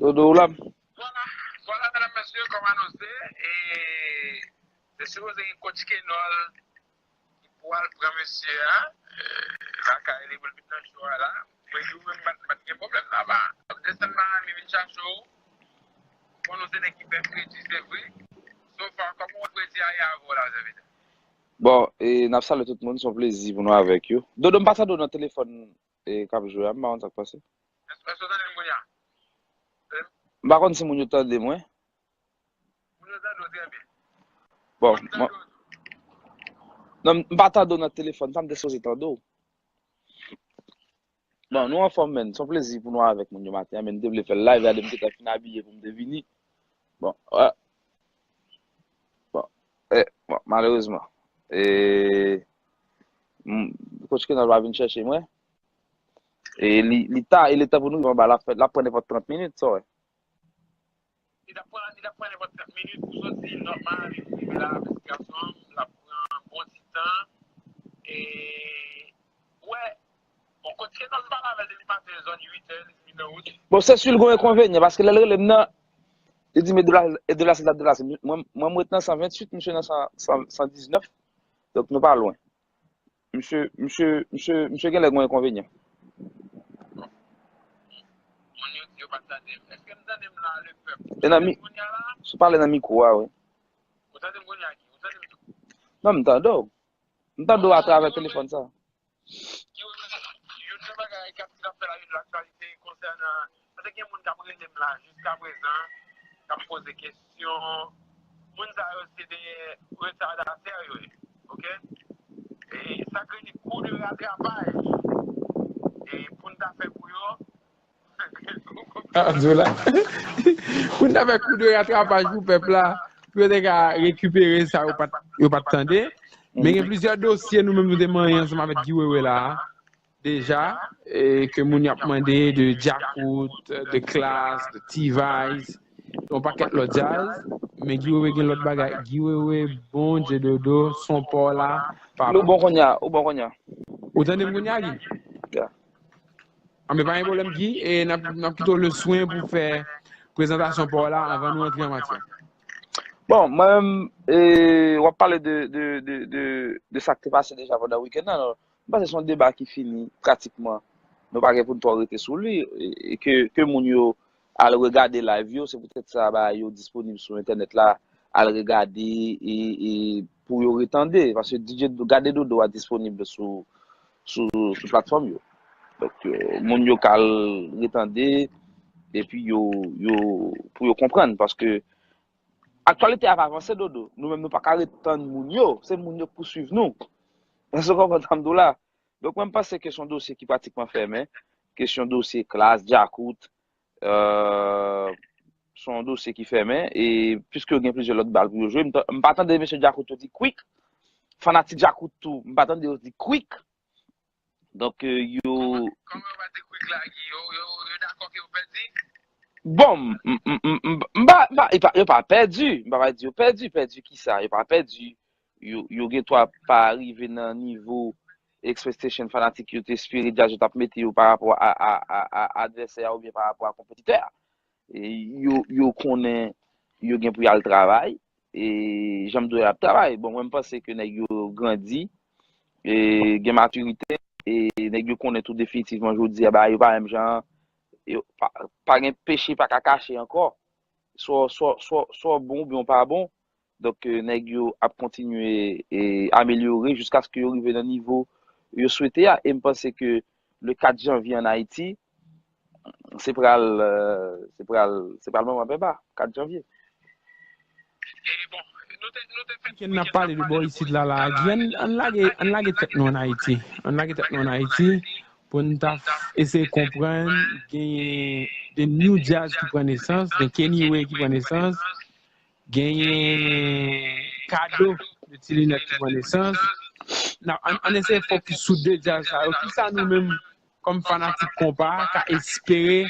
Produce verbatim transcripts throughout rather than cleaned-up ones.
Dodo, ou la? Vwala, vwala, medam, mesye, kòm anonse, e se sipoze gen Coach Kenol ki pou al pran mesye a, e, lakay li pou l vin nan show a la. Mwen di w menm, m pa t, m pa t gen pwoblèm la, ba. M desann Miami vin chache w. Bon, nou se nèg ki fè kredi, se vre. So far, kòman w wè kredi a ye avè w la, sèvitè? Bon, e n ap salye tout moun, se yon plezi pou nou avèk yo. Dodo, m pa tande w nan telefòn e k ap jwe a, m pa konn sa k pase. Èske, èske w tande m kounye a? M pa konn si moun yo tande mwen. Moun yo tande w trè byen. Bon, mwen, non, m pa tande w nan telefòn, sa m te sipoze tande w. Bon, nou anfòm, menn. Se yon plezi pou nou avèk moun yo maten an, men m te vle fè l live, gade m te ka fin abiye pou m te vini. Bon, bon, e, bon, malerezman. E, Coach Kenol pa vin chèche mwen. E li, li ta, e li tan pou nou rive anba, l ap fè, l ap pran nenpòt trant minit, sa w wè. Li t ap pran, li t ap pran nenpòt trant minit pou soti Nòt Miami pou rive la, avèk gason an, l ap pran bon ti tan. E, wè, bon, Coach Kenol, m pale avè l depi maten, zòn uit è, li di m li nan wout. Bon, se si l gen yon enkonvenyan, paske lè l rele m nan, li di m e deplase, e deplase, l ap deplase. Mwen, mwen, m ret nan san venntuit, misye nan san, san, san diznèf. Donk, nou pa lwen. Misye, misye, misye, misye genlè gen yon enkonvenyan. Moun yo di yo pa t tande m. Èske m tande m la, lepèp? Ou tande m kounye a la? Si w pale nan mikwo a, wi. Ou tande m kounye a, Guy? Ou tande m tou? Non, m tande w. M tande w atravè telefòn sa. Guy, youn nan bagay k ap, ki t ap fè la youn laktyalite konsènan, paske gen moun k ap rele m la jiska prezan, k ap poze kesyon. Moun sa yo se de retadatè yo ye, oke? E sa k rele kou de ratrapaj. E pou n ta fè pou yo, Ah, di w la. Pou n ta fè kou de ratrapaj pou pèp la, pou yo te ka rekipere sa yo pa t, yo pa t tande. Men gen plizyè dosye nou menm nou te manyen ansanm avèk Guy Wewe la a, deja, e ke moun y ap mande de Djakout, de Klass, de T-Vice, yon pakèt lòt djaz. Men Guy Wewe gen lòt bagay. Guy Wewe, Bondye Dodo, son pa w la, papa. Ou bon kounye a, ou bon kounye a. Ou tande m kounye a, Guy? Yeah. Anben, pa gen pwoblèm, Guy, e n ap, n ap kite w le swen pou fè prezantasyon pa w la anvan nou antre an matyè. Bon, mwen menm, e, w ap pale de, de, de, de, de sa k te pase deja pandan wikenn nan, non? M panse se yon deba ki fini pratikman. Nou pa gen pou n twò rete sou li, e, e ke, ke moun yo al regade live yo, se poutèt sa bagay yo disponib sou entènèt la, al regade e, e pou yo retande, paske D J Gade Dodo a disponib sou, sou, sou platfòm yo. Donk, euh, moun yo ka al retande, epi yo, yo, pou yo konprann, paske aktyalite ap avanse, Dodo. Nou menm, nou pa ka ret tann moun yo, se moun yo k pou swiv nou. Èske w konprann sa m di w la? Donk, mwen, m panse ke se yon dosye ki pratikman fèmen. Kesyon dosye Klass, Djakout, euh, se yon dosye ki fèmen. E piske yo gen plizyè lòt bal pou yo jwe, m ta-, m pa tande mesye Djakout yo di kwik. Fanatik Djakout tou, m pa tande yo di kwik. Donk, euh, yo. Kòman yo pa di kwik la, Guy? Yo, yo, yo dakò ke yo pèdi? Bon, m, m, m, m, m pa, m pa, yo pa, yo pa pèdi. M pa pral di yo pèdi. Pèdi kisa? Yo pa pèdi. Yo, yo gen dwa pa rive nan nivo expectation fanatik yo te espere djaz yo t ap mete yo pa rapò a, a, a, a advèsè a oubyen pa rapò a konpetitè a. E yo, yo konnen yo gen pou y al travay. E jan m di w, y ap travay. Bon, mwen, m panse ke nèg yo grandi, e gen matirite, e nèg yo konnen tou definitivman jodi a, bagay yo pa menm jan, yo pa, pa gen peche pa ka kache ankò. Swa, swa, swa, swa w bon oubyen w pa bon. Donk, euh, nèg yo ap kontinye e amelyore jiskaske yo rive nan nivo yo swete a. E m panse ke le kat janvye an Ayiti, se pral, euh, se pral, se pral manman penpa, kat janvye. E bon, nou te, nou te fè Kenn ap pale de bò isit la, la. Guy, ann, ann lage, ann lage tèt nou ann Ayiti. Ann lage tèt nou ann Ayiti pou n ta f-, eseye konprann, genyen de new jazz ki pran nesans, gen Kenny Way ki pran nesans, genyen Kado de Ti Linèt ki pran nesans. N ap, ann, ann eseye fokis sou de jazz sa yo. Kisa nou menm, kòm fanatik konpa, ka espere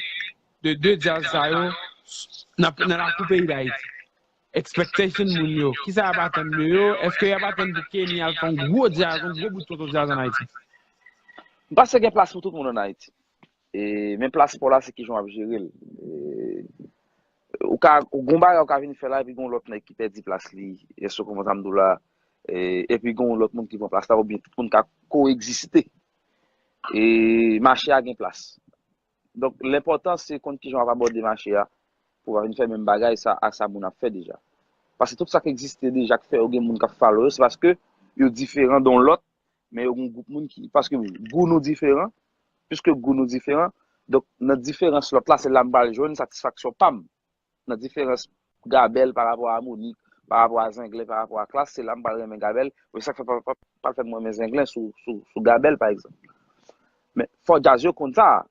de de jazz sa yo nan, nan lakou peyi Dayiti? Expectation moun yo. Kisa y ap atann de yo? Èske y ap atann pou Kenny al fè yon gwo jazz, yon gwo bout tonton jazz ann Ayiti? M panse gen plas pou tout moun ann Ayiti. E, men plas pa w la, se kijan w ap jere l. E, ka, gon bagay ou ka vin fè la, epi gon lòt nèg ki pèdi plas li, èske w konprann sa m di w la, e, epi gon lòt moun ki pran plas la, oubyen tout moun ka ko-egziste. E mache a gen plas. Donk, lenpòtan, se konn kijan w ap abòde mache a, pou w pa vin fè menm bagay sa ak sa moun ap fè deja. Paske tout sa k egziste deja, k fè yo gen moun k ap follow yo, se paske yo diferan de yon lòt, men yo gen yon gwoup moun ki, paske gou nou diferan, piske gou nou diferan, donk, nan diferans lòt la, se la m pral jwenn satisfaksyon pa m. Nan diferans Gabèl pa rapò a Monik, pa rapò a Zenglen, pa rapò a Klass, se la m pral renmen Gabèl, men sa k fè pa, pa, pa fè m renmen Zenglen sou, sou, sou Gabèl, pa egzanp. Men fò djaz yo konn sa.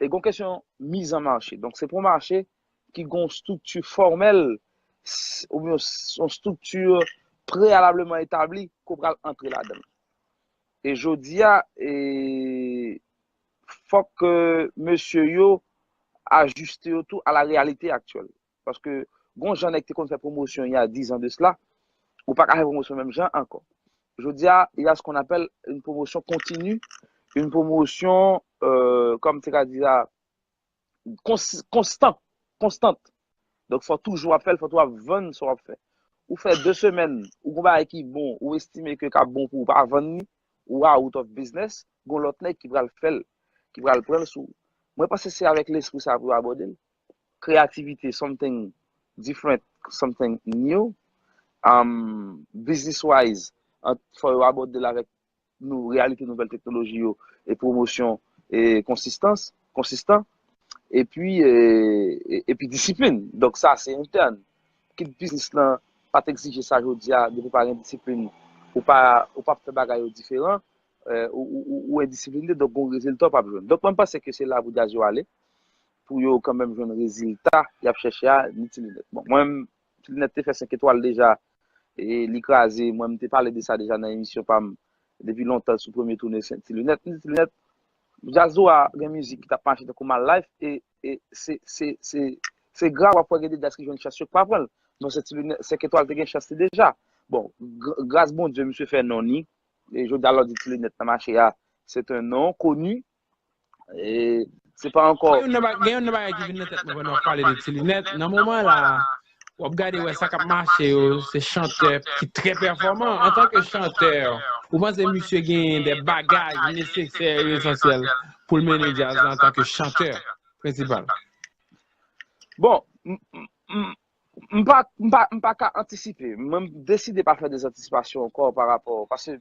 E gon kesyon mizanmache. Donk, se pou yon mache ki gon strikti fòmèl, s- oubyen s- yon strikti preyalableman etabli ke w pral antre ladan l. E jodi a, e, fòk ke mesye yo ajiste yo tou a la reyalite aktyèl. Paske gon jan nèg te konn fè pwomosyon il y a dix ans de cela, ou pa ka fè pwomosyon menm jan ankò. Jodi a, il y a ce qu'on appelle une promotion continue, une promotion, euh, kòm te ka di la, kons- konstan, konstante. Donk, fò toujou ap fè l, fò toujou ap vann sa w ap fè. Ou fè de semèn, ou gon bagay ki bon, ou estime ke k ap bon pou ou pa vann li, ou out of business, gon lòt nèg ki pral fè l, ki pral pran l sou ou. Mwen panse se avèk lespri sa pou yo abòde l. Kreyativite, something different, something new. Um, business wise, an- fò yo abòde l avèk nou, reyalite nouvèl teknoloji yo, e pwomosyon e konsistans, konsistan, epi, e, e- epi disiplin. Donk, sa, se entèn. Kit biznis lan pa t egzije sa jodi a, depi w pa gen disiplin, ou pa, ou p ap fè bagay yo diferan, e, ou, ou, ou, ou endisipline, donk, gon rezilta w p ap jwenn. Donk, mwen, m panse ke se la pou djaz yo ale, pou yo kanmenm jwenn rezilta y ap chèche a, ni Ti Linèt. Bon, mwen, Ti Linèt te fè senk etwal deja, e li kraze, mwen, m te pale de sa deja nan emisyon pa m, depi lontan sou premye toune Ti Linèt. M di Ti Linèt, djaz ou a gen mizik ki t ap mache tankou Mal Life, e, e se, se, se, se gra w ap wè gen de djaz ki jwenn chans yo k pa pran l. Non, se Ti Linèt, senk etwal te gen chans li deja. Bon, gr- gras Bondye, misye fè non li. E jodi a lè w di Ti Linèt nan mache a, se te non koni. E se pa ankò. Gen youn nan ba- gen youn nan bagay ki vin nan tèt mwen pandan w ap pale de Ti Linèt. Nan moman la, w ap gade wè sa k ap mache yo, se chantè ki trè pèfòman. Antanke chantè, ou panse misye genyen de bagay nesesè e esansyèl pou l mennen djaz la antanke chantè prensipal? Bon, m- m- m- m pa, m pa, m pa ka antisipe. Mwen, m deside pa fè de antisipations encore par rapport. Paske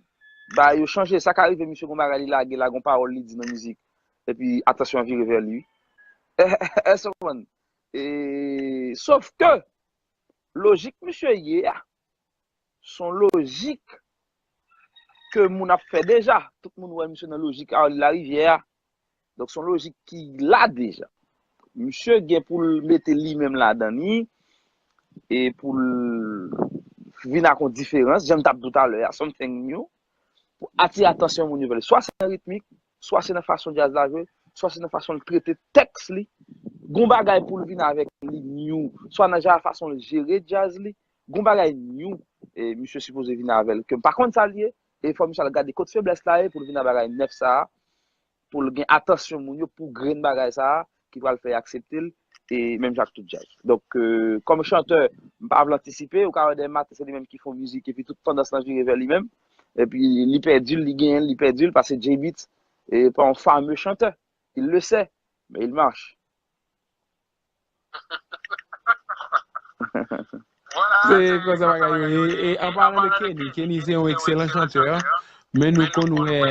bagay yo chanje. Sa ka rive, misye gon bagay li lage la, gon pawòl li di nan mizik. Epi, atansyon an vire vè li. Èske w konprann? E, sof ke, lojik misye ye a, se yon lojik ke moun ap fè deja. Tout moun wè misye nan lojik Arly Larivière a. Donk, se yon lojik ki la deja. Misye gen pou l mete li menm ladan li, e pou l vin ak yon diferans, jan m t ap di w talè a, something new, pou atire atansyon moun yo vè l. Swa se nan ritmik, swa se nan fason djaz la jwe, swa se nan fason l trete tèks li. Gon bagay pou l vin avèk li new, swa nan jan fason l jere djaz li, gon bagay new, e misye sipoze vin avè l, ke m pa konn sa l ye, e fò misye al gade kot feblès la ye pou l vin ak bagay nèf sa a, pou l gen atansyon moun yo pou grenn bagay sa a, ki pral fè y aksepte l, e menm jan ak tout djaz. Donk, e, kòm chantè, m pa vle antisipe, ou ka wè dèmen maten se li menm ki fè yon mizik, epi tout tandans lan vire vè li menm, epi li pèdi l, li genyen l, li pèdi l, paske Jay Beatz, e, pa yon fame chantè, il le sait, mais il marche. Se konsa bagay yo ye. E an palan de Kenny, Kenny se yon ekselan chantè, men nou konn wè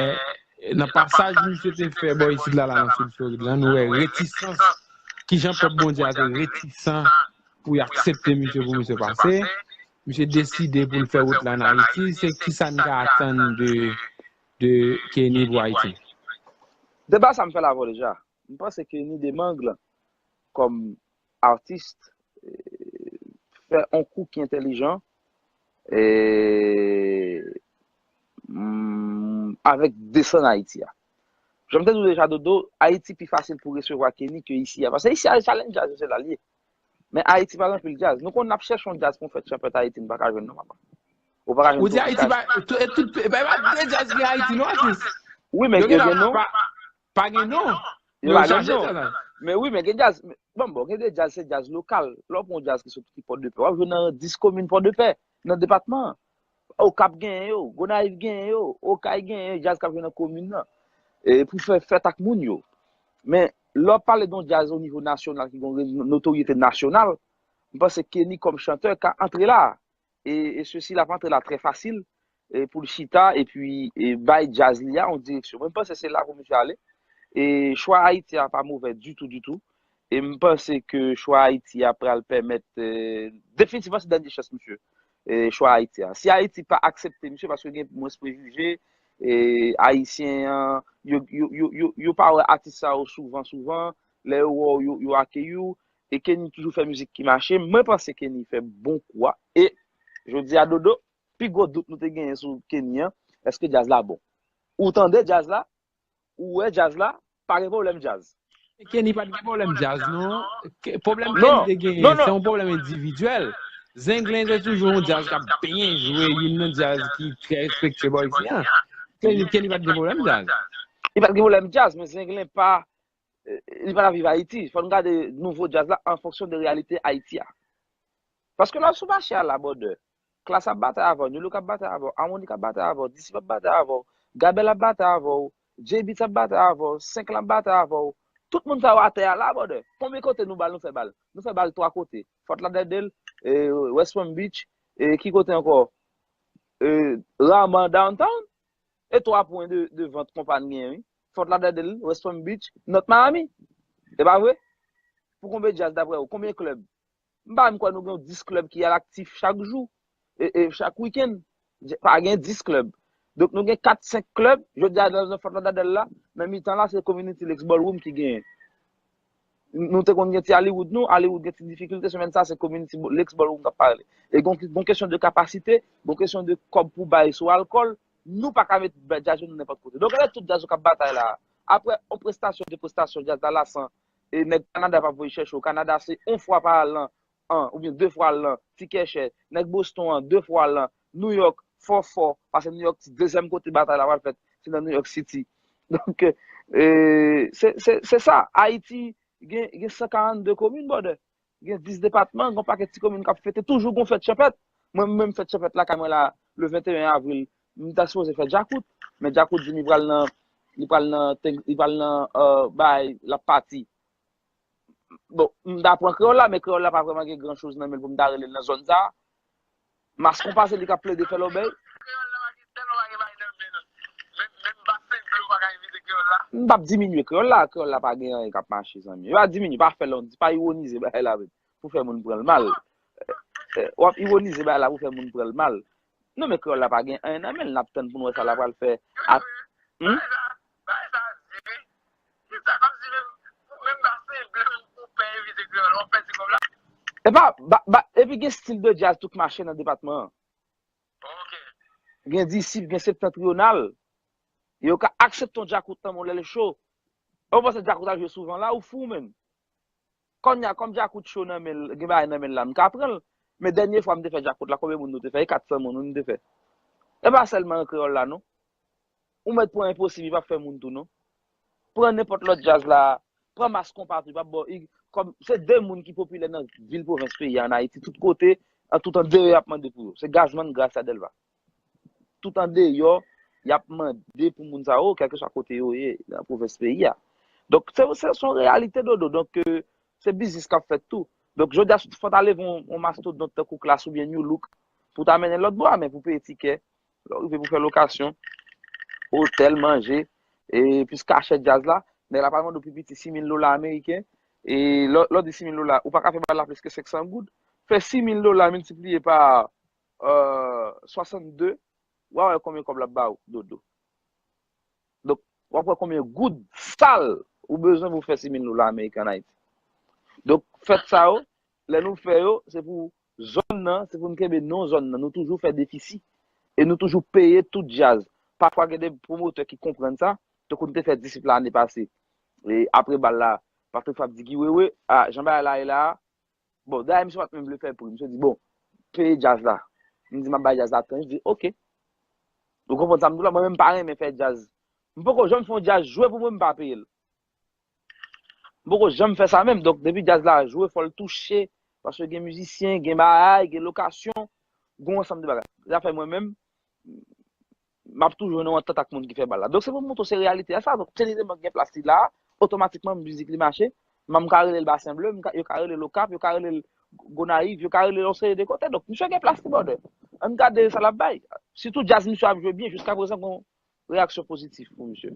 nan pasaj misye te fè bò isit la, la nan Sid Florid la, nou wè retisans, kijan pèp Bondye a te retisan pou y aksepte misye, pou misye pase. Misye deside pou l fè wout la an Ayiti. Se kisa n ka atann de, de Kenny pou Ayiti? Deba sa m fè l avè w deja. M panse ke Kenny Demangle, kòm atis, e, fè yon kou ki entèlijan, e, mm, avèk desann Ayiti a. Jan m te di w deja, Dodo, Ayiti pi fasil pou resevwa Kenny ke isi a. Paske isi a, challenge djaz yo se la l ye. Men Ayiti pa gen anpil djaz. Nou konn n ap chèche yon djaz pou n fè chanpèt Ayiti, n pa ka jwenn non, papa. Ou pa ka jwenn. Ou di Ayiti pa, tout, e tout, e pa, e pa de djaz gen Ayiti non, atis. Wi, men yo gen non. Pa gen non. Yo pa gen non. Men wi, men gen djaz, men, bon, bon, gen de djaz, se djaz lokal. Lè w pran yon djaz ki sot ki Pòdepè, w ap jwenn nan dis komin Pòdepè, nan depatman an. Okap genyen yo, Gonayiv genyen yo, Okay genyen yo, djaz k ap jwe nan komin nan. E pou fè fèt ak moun yo. Men, lè w ap pale de yon djaz o nivo nasyonal ki gen yon notoryete nasyonal, m panse Kenny kòm chantè ka antre la. E, e sesi l ap antre la trè fasil, e pou l chita, epi e bay djaz li a yon direksyon. Mwen, m panse se la pou misye ale. E chwa Ayiti a pa movè ditou, ditou. E m panse ke chwa Ayiti a pral pèmèt, e, definitivman se dènye chans misye. E chwa Ayiti a. Si Ayiti pa aksepte misye, paske gen mwens prejije, e Ayisyen an, yo, yo, yo, yo, yo pa wè atis sa yo souvan, souvan. Lè yo wè w, yo, yo akeyi w. E Kenny toujou fè mizik ki mache. Mwen panse Kenny fè bon kou a. E jodi a, Dodo, pi gwo dout nou te genyen sou Kenny an, èske djaz la bon? Ou tande djaz la, ou wè djaz la, pa gen pwoblèm djaz. Kenny pa t gen pwoblèm djaz, non. Ke- Pwoblèm Kenny Non, te genyen, non, se non. yon pwoblèm endividyèl. Zenglen te toujou yon djaz k ap byen jwe, youn nan djaz ki trè respekte bò isi a. Kenny, Kenny pa t gen pwoblèm djaz. Li pa t gen pwoblèm djaz, men Zenglen pa, eh, li pa t ap viv Ayiti. Fò n gade nouvo djaz la an fonksyon de reyalite Ayiti a. Paske lè w sou mache a la, brother, Klass ap batay avè w, New Look ap batay avè w, Harmonik ap batay avè w, Disip ap batay avè w, Gabel ap batay avè w, J-Beatz ap batay avè w, Senklan ap batay avè w. Tout moun sa yo atè a la, brother. Konbyen kote nou bal, nou fè bal? Nou fè bal twa kote. Fort Lauderdale, e, West Palm Beach, e, ki kote ankò? E, raman Downtown. E twa pwen de, de vant konpa n genyen, wi. Fort Lauderdale, West Palm Beach, North Miami. E pa vre? Pou konbyen djaz, daprè ou? Konbyen klèb? M pa menm kwè nou gen yon dis klèb ki al aktif chak jou, e, e chak wikenn. Pa gen dis klèb. Donk, nou gen kat, senk klèb. Jodi a, nan Fort Lauderdale la, nan mitan la, se Community Lakes Ballroom ki genyen. Nou te konn gen ti Hollywood nou, Hollywood gen ti difikilte, semèn sa se Community Lakes Ballroom k ap pale. E gon, gon kesyon de kapasite, gon kesyon de kòb pou bay sou alkòl, nou pa ka met djaz nou nenpòt kote. Donk, gade tout djaz yo k ap batay la. Apre, on prestasyon, de prestasyon, djaz la lasan, e nèg Kanada p ap voye chèche w. Kanada se on fwa pa lan an, oubyen de fwa lan, tikè chè. Nèg Boston an, de fwa lan, New York, fò fò, paske New York se dezyèm kote batay la pral fèt, se nan New York City. Donk, e, se, se, se sa, Ayiti gen, gen san karannde komin, brother. Gen dis depatman, gen pakèt ti komin k ap fete, toujou gon fèt chanpèt. Mwen menm fèt chanpèt lakay mwen la, le venteyen avril, m ta sipoze fè djakout, men djakout di m li pral nan, li pral nan, li pral nan, e, bay, l ap pati. Bon, m ta pran kreyòl la, men kreyòl la pa vrèman gen gran choz nan men l pou m ta rele l nan zòn sa a. Mas konpa se li k ap plede fè lòbèy. M p ap diminye kreyòl la, kreyòl la pa gen anyen k ap mache, zanmi. Yo pa diminye, pa fè lòndi, pa iwonize bagay la menm pou fè moun pran l mal. E, w ap iwonize bagay la pou fè moun pran l mal. Non, men kreyòl la pa gen anyen nan men l, n ap tann pou n wè sa l ap pral fè. Ap, hmm? Bagay sa, bagay sa di wi. Se sa, kòmsi menm, ou menm pa senble pou, pou pè envite kreyòl, w ap pèdi kòb la. Epa, ba, ba, epi gen stil de djaz tou k mache nan depatman an. Ok. Gen Disip, gen Septentrional. Yo ka aksepte yon djakout nan men w lè l cho. Ou panse djakout ap jwe souvan la, ou fou menm? Kounye a, kòm djakout cho nan men l, gen bagay nan men l la, m ka pran l. Men dènye fwa m te fè djakout la, konbyen moun nou te fè? E kat san moun, wi, m te fè. E pa sèlman an kreyòl la, non. Ou mèt pran Enposib, li p ap fè moun tou, non. Pran nenpòt lòt djaz la, pran Mas Konpa tou, li p ap ba w, kòm, se de moun ki popilè nan vil pwovens peyi a, ann Ayiti, tout kote, an tout an deyò y ap mande pou yo. Se Gazman, Gracia Delva. Tout an deyò, y ap mande pou moun sa yo, kèlkeswa kote yo ye, nan pwovens peyi a. Donk, se, se, se yon reyalite, Dodo. Donk, e, se biznis k ap fèt tou. Donk, jodi a, fò w ta leve yon, yon mastodont tankou Klass oubyen New Look pou w ta mennen l lòt bò a, men pou peye tikè, lè w rive pou fè lokasyon, otèl, manje, e plis kachè djaz la, nèg la pral mande w pi piti sis mil dola ameriken, e lè, lè w di sis mil dola, ou pa ka fè bal la plis ke senk san goud. Fè sis mil dola miltipliye pa, e, swasannde, w a wè konbyen kòb l ap ba w, Dodo. Donk, w ap wè konbyen goud sal ou bezwen pou fè sis mil dola ameriken ann Ayiti. Donk, fèt sa yo, lè nou fè yo, se pou zòn nan, se pou n kenbe non zòn nan. Nou toujou fè defisi. E nou toujou peye tout djaz. Pafwa, gen de pwomotè ki konprann sa, tankou n te fè Disip la ane pase. E apre bal la, Patrick Fab di, Guy Wewe, a, jan bagay la ye la a, bon, dayè, misye pa t menm vle fè pri. Misye di, bon, peye djaz la. M di, m ap bay djaz la tan. Li di, oke. Ou konprann sa m di w la? Mwen menm, m pa renmen fè djaz. M poko janm fè yon djaz jwe pou mwen, m pa peye l. M poko janm fè sa menm. Donk, depi djaz la jwe, fò l touche. Paske gen mizisyen, gen bagay, gen lokasyon, gen yon ansanm de bagay. Zafè mwen menm, m ap toujou nan yon antant ak moun ki fè bal la. Donk, se pou m montre w se reyalite a sa. Donk, Kenny Demang gen plas li la, otomatikman, mizik li mache. M ka rele l Basen Ble, m ka- yo ka rele l Okap, yo ka rele l Gonayiv, yo ka rele l yon seri de kote. Donk, misye gen plas li, brother. Ann gade sa l ap bay. Sitou djaz misye ap jwe byen, jiska prezan, gon reyaksyon pozitif pou misye.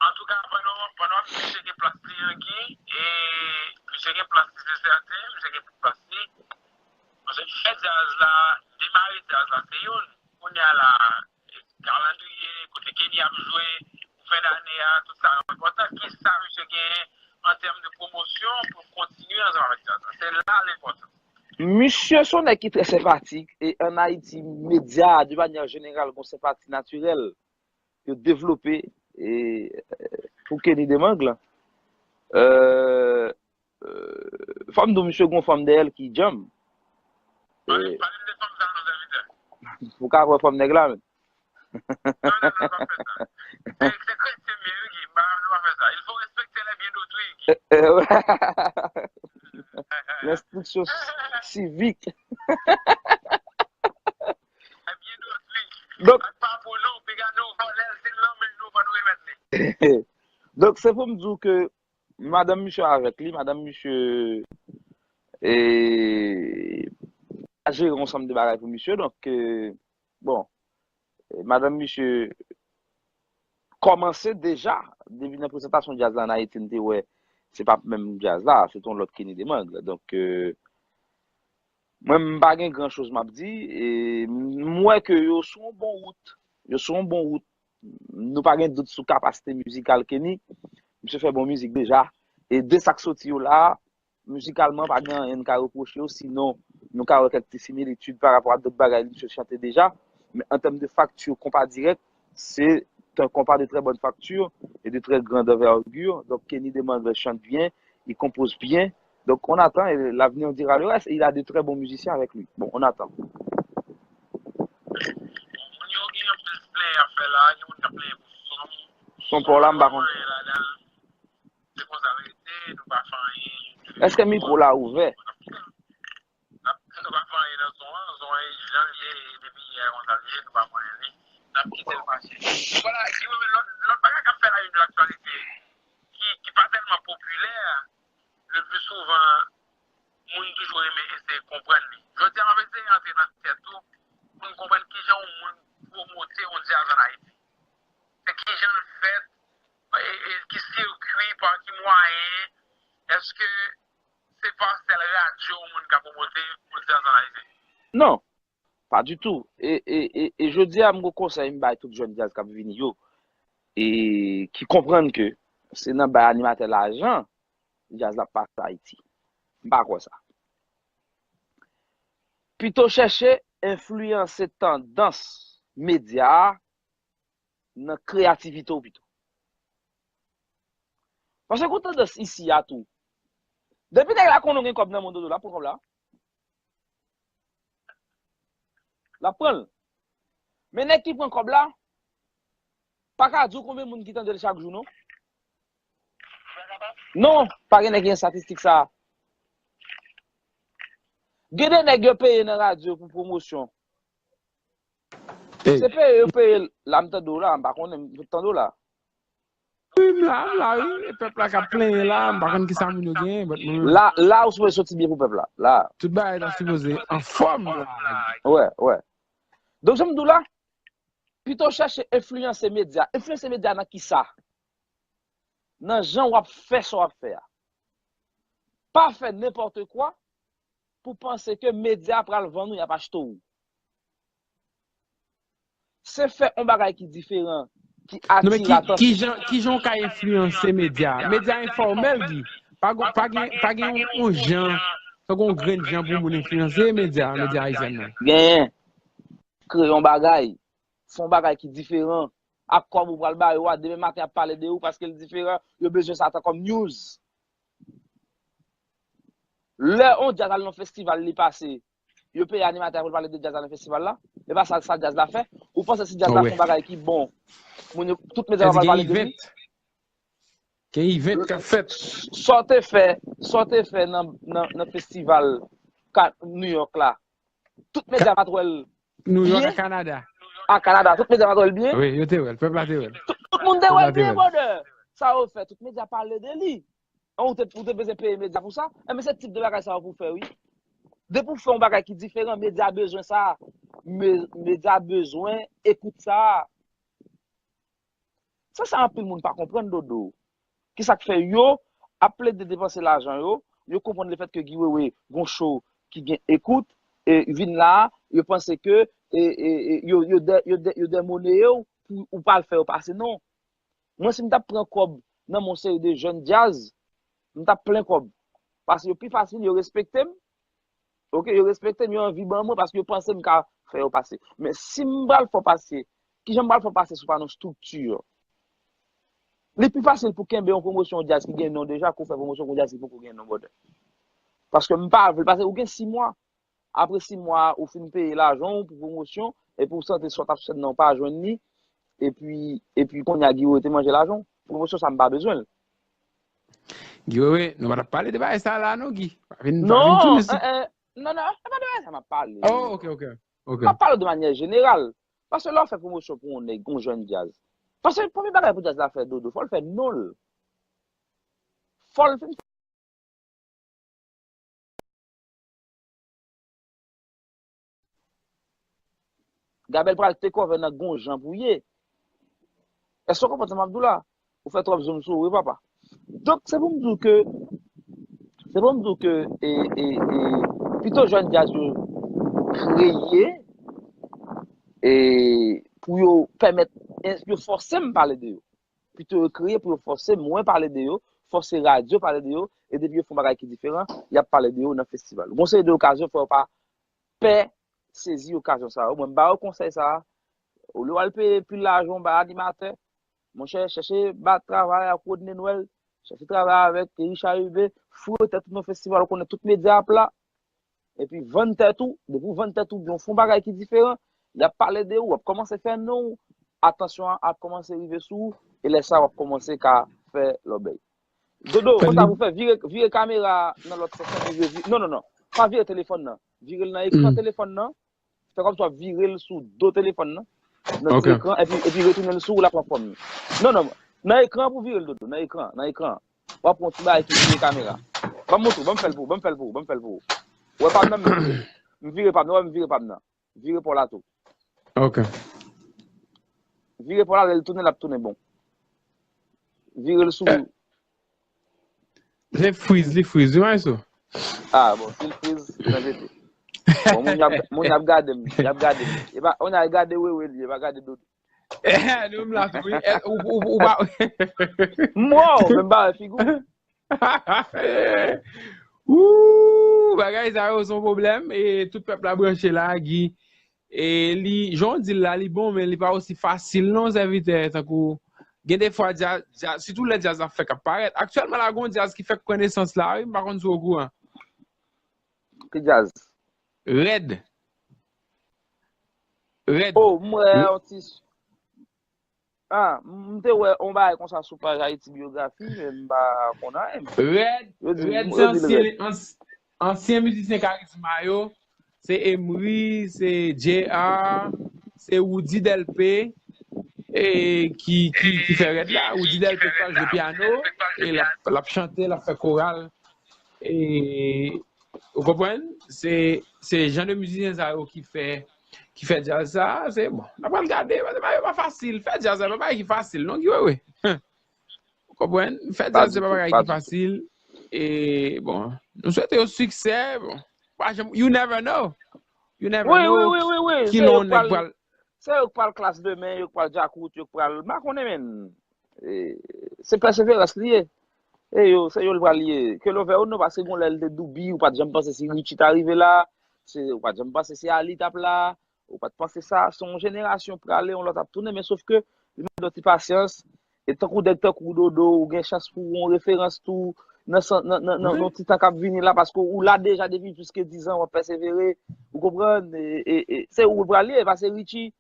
Antouka, pandan, pandan w ap di misye gen plas li, Angi, e misye gen plas li, se sèten, misye gen plas li. Paske fè djaz la, demare djaz la, se youn. Kounye a la, kalandriye, kote Kenny ap jwe, pou fen dane a, tout sa enpòtan. Kisa misye genyen an tèm de pwomosyon pou kontinye ansanm avèk djaz la? Se la l enpòtan. Misye se yon nèg ki trè senpatik, e ann Ayiti, medya, de manyè jeneral, gon senpati natirèl yo devlope e, pou Kenny Demang lan. Euh, euh, fò m di w, misye gon fanm dèyè l ki djanm. Pale, pale m de fanm sa non, sèvitè. Ou ka pran fanm nèg la, menm. Non, non, non, pa fè sa. Se, se kretyen m ye, wi, Guy. M pa, nou pa fè sa. Il faut respecter les biens d'autrui, Guy. L'instruction civique. Donk, donk, se pou m di w ke madanm misye avèk li, madanm misye e, jere yon ansanm de bagay pou misye. Donk, e, bon, e, madanm misye kòmanse deja, depi nan prezantasyon djaz la ann Ayiti, n te wè, se p ap menm djaz la, se t on lòt Kenny Demang. Donk, e, mwen, m pa gen gran choz m ap di, e, m wè ke yo sou yon bon wout, yo sou yon bon wout. Nou pa gen dout sou kapasite mizikal Kenny, misye fè bon mizik deja, e de sa k soti yo la, mizikalman, pa gen anyen n ka repwoche yo, sinon, nou ka wè kèk ti similitid pa rapò a dòt bagay misye chante deja, men an tèm de fakti, konpa dirèk, c'est un compas de très bonne facture et de très grande envergure. Donc, Kenny Demang chante bien, il compose bien. Donc, on attend, et l'avenir dira le reste. Et il a de très bons musiciens avec lui. Bon, on attend. Moun yo gen anpil plenyen ap fè la, gen moun k ap plenyen pou son. Son pa w la, m pa konn. Se konsa l rete, nou pa fè anyen. Èske mikwo la ouvè? N ap, nou pa fè anyen nan son an, son an jan l ye, depi yè konsa l ye, nou pa fè anyen li. N ap kite l mache. Vwala, ki lòt, lòt bagay k ap fè la une de l'actualité, ki, ki pa tèlman popilè, le pli souvan, moun toujou renmen eseye konprann li. Jodi a, m ap eseye antre nan tèt ou pou n konprann kijan yon moun pwomote yon djaz ann Ayiti. Se kijan l fèt, e, e, ki sikwi, pa ki mwayen, èske se pa sèl radyo yon moun ka pwomote pou djaz ann Ayiti? Non, pa ditou. E, e, e, e jodi a, m gon konsèy m bay tout jèn djaz k ap vini yo, e ki konprann ke se nan bay animatè lajan djaz la ap pase Ayiti. M pa kwè sa. Pito chèche enfliyanse tandans medya a nan kreyativite w pito. Paske gon tandans isi a tou. Depi nèg la konnen w gen kòb nan men w, Dodo, l ap pran kòb la. L ap pran l. Men nèg ki pran kòb la, pa ka di w konbyen moun ki tande l chak jou, non. Non, pa gen nèg ki gen estatistik sa a. Gen de nèg yo peye nan radyo pou pwomosyon. Se peye yo peye l. La, m tande w la, m pa konnen, m tande w la. Wi, m la, m la, wi. E pèp la k ap plenyen la, m pa konn kisa moun yo genyen, but mwen menm. La, la, ou sipoze soti byen pou pèp la. La. Tout bagay ta sipoze anfòm la. Wè, wè. Donk, jan m di w la, pito chèche enfliyanse medya. Enfliyanse medya nan kisa? Nan jan w ap fè sa w ap fè a. Pa fè nenpòt kwa pou panse ke medya a pral vann ou, y ap achte w. Se fè yon bagay ki diferan, ki atire atansyon. Non, men ki, ki jan, ki jan w ka enfliyanse medya? Medya enfòmèl, Guy. Pa gon, pa gen, pa gen yon, yon jan, pa gen yon grenn jan pou moun enfliyanse medya, medya ayisyèn nan. Genyen. Kreye yon bagay. Fè yon bagay ki diferan. Ak kòb ou pral ba yo a, demen maten y ap pale de ou paske l diferan, yo bezwen sa tan kòm news. Lè yon djaz al nan festival, li pase, yo peye animatè a pou l pale de djaz la nan festival la? E pa sa, sa djaz la fè? Ou panse si djaz la fè yon bagay ki bon, moun yo, tout medya va pale de li? Event. Gen event k ap fèt. Sa w te fè, sa w te fè nan, nan, nan festival ka, New York la, tout medya pa t wè l. New York, a Kanada. A Kanada, tout medya pa t wè l byen. Wi, yo te wè l, pèp la te wè l. Tout, tout moun te wè l byen, brother. Sa yo fè, tout medya pale de li. An, ou te, ou te bezwen peye medya pou sa? Enben, se tip de bagay sa yo pou fè, wi. Depi w fè yon bagay ki diferan, medya bezwen sa. Me, medya bezwen ekout sa. Se sa anpil moun pa konprann, Dodo. Kisa k fè yo ap plede depanse lajan yo, yo konprann lefètke Guy Wewe gon show ki gen ekout, e vin la, yo panse ke e, e, e, yo, yo, de, yo, de, yo demoneye w pou ou pa al fè yo pase, non. Mwen, si m t ap pran kòb nan men yon seri de jèn djaz, m t ap plen kòb. Paske yo pi fasil, yo respekte m. Oke, yo respekte m, yo anvi ban mwen paske yo panse m ka fè yo pase. Men si m pral fè w pase, kijan m pral fè w pase si w pa nan yon estrikti? Li pi fasil pou kenbe yon pwomosyon djaz ki gen non deja ke w fè pwomosyon pou yon djaz ki poko gen non, brother. Paske m pa vle, paske ou gen sis mwa. Apre sis mwa, ou fin peye lajan w pou pwomosyon, epi ou santi sa w t ap fè nan w pa jwenn li, epi, epi kounye a Guy Wewe te manje lajan w. Pwomosyon sa m pa bezwen l. Guy Wewe, nou pa t ap pale de bagay sa la non, Guy. Pa vin, pa vin tounen sou. Non, non, se pa de bagay sa m ap pale. Oh, ok, ok. Ok. M ap pale de manyè jeneral. Paske lè w fè pwomosyon pou yon nèg, yon jèn djaz, paske premye bagay pou djaz la fè, Dodo, fò l fè non l. Fò l fin Gabèl pral take over nan gon jan pou ye. Èske w konprann sa m ap di w la? Ou fè twòp zoom sou ou, wi, papa. Donk, se pou m di w ke, se pou m di w ke, e, e, e, pito jèn djaz yo kreye, e, pou yo pèmèt, yo fòse m pale de yo. Pito yo kreye pou yo fòse mwen pale de yo, fòse radyo pale de yo, e depi yo fè yon bagay ki diferan, y ap pale de yo nan festival. Gon seri de okazyon, fò yo pa pè sezi okazyon sa yo. Mwen, m ba yo konsèy sa a. Olye w al peye pil lajan w bay animatè, monchè, chèche bat travay ak Rodney Noël, chèche travay avèk Richard Hubé, foure tèt ou nan festival, ou konnen tout medya ap la. Epi vann tèt ou, depi w vann tèt ou, byen w fè yon bagay ki diferan, y ap pale de ou, w ap kòmanse fè non w, atansyon an ap kòmanse rive sou ou, e lè sa a w ap kòmanse ka fè lòbèy. Dodo, konsa pou fè, vire, vire kamera a nan lòt sans lan, vire, vire, non, non, non, pa vire telefòn nan, vire l nan ekran telefòn nan, fè kòmsi w ap vire l sou do telefòn nan, nan ti ekran, epi, epi retounen l sou ou, l ap pran fòm li. Non, non, nan ekran an pou vire l, Dodo, nan ekran, nan ekran. W ap pran yon ti bagay ki vire kamera. Ban m montre w, ban m fè l pou ou, ban m fè l pou ou, ban m fè l pou ou. Ou wè pa m nan, m vire, m vire pa m nan, ou wè m vire pa m nan. Vire pa w la tou. Ok. Vire pa w la, lè l tounen, l ap tounen bon. Vire l sou. Se friz, li friz, wi, maestro. Ah, bon, si l friz, nan jete. Bon, moun y ap, moun y ap gade m, y ap gade m. E pa, on a gade Wewe li, e pa gade Dodo. Nou menm la tou, wi. Eh, ou, ou, ou pa. Mò, menm ba figi w. Ooh, bagay sa yo se yon pwoblèm. E tout pèp la branche la, Guy. E li, jan w di l la, li bon, men li pa osi fasil non, sèvitè, tankou gen de fwa djaz, djaz, sitou lè djaz ap fèk ap parèt. Aktyèlman la, gon djaz ki fèk pran nesans la, wi, m pa konn si w okouran. Ki djaz? Rèd. Rèd. Oh, m wè yon ti. Ah, m te wè yon bagay konsa sou paj Haiti Biographie, men m pa konn anyen. Rèd, Rèd se ansyen, ansyen mizisyen Karizma yo. Se Emery, se J R, se Woody Delpé, e ki, ki, ki fè Rèd la. Woody Delpé k pral jwe pyano, e l ap, l ap chante, l ap fè koral. E, ou konprann? Se, se jan de mizisyen sa yo ki fè, ki fè djaz sa, se bon. N ap pral gade, paske bagay yo pa fasil. Fè djaz la, pa bagay ki fasil, non, Guy Wewe. Ou konprann? Fè djaz se pa bagay ki fasil. E, bon, nou swete yo siksè, bon. Pa janm, you never know. You never know. Wi, wi, wi, wi, wi. Kilè yon nèg pral. Se yo k pral klas demen, yo k pral djakout, yo k pral, m pa konnen, men. E, se pèseverans li ye. E yo, se yo l pral ye. Ke l ouvè ou non, paske gon lè l te doubi, ou pa t janm panse si Richie ta rive la, se, ou pa t janm panse si Ali t ap la, ou pa t panse sa. Se yon jenerasyon prale, yon lòt ap tounen, men sof ke li mande yon ti pasyans, e tankou nèg tankou Dodo, ou gen chans pou yon referans tou, nan, nan, nan, nan yon ti tan k ap vini la, paske ou la deja depi plis ke diz an, w ap pèsevere, ou konprann, e, e, e, se ou l pral ye, paske Richie,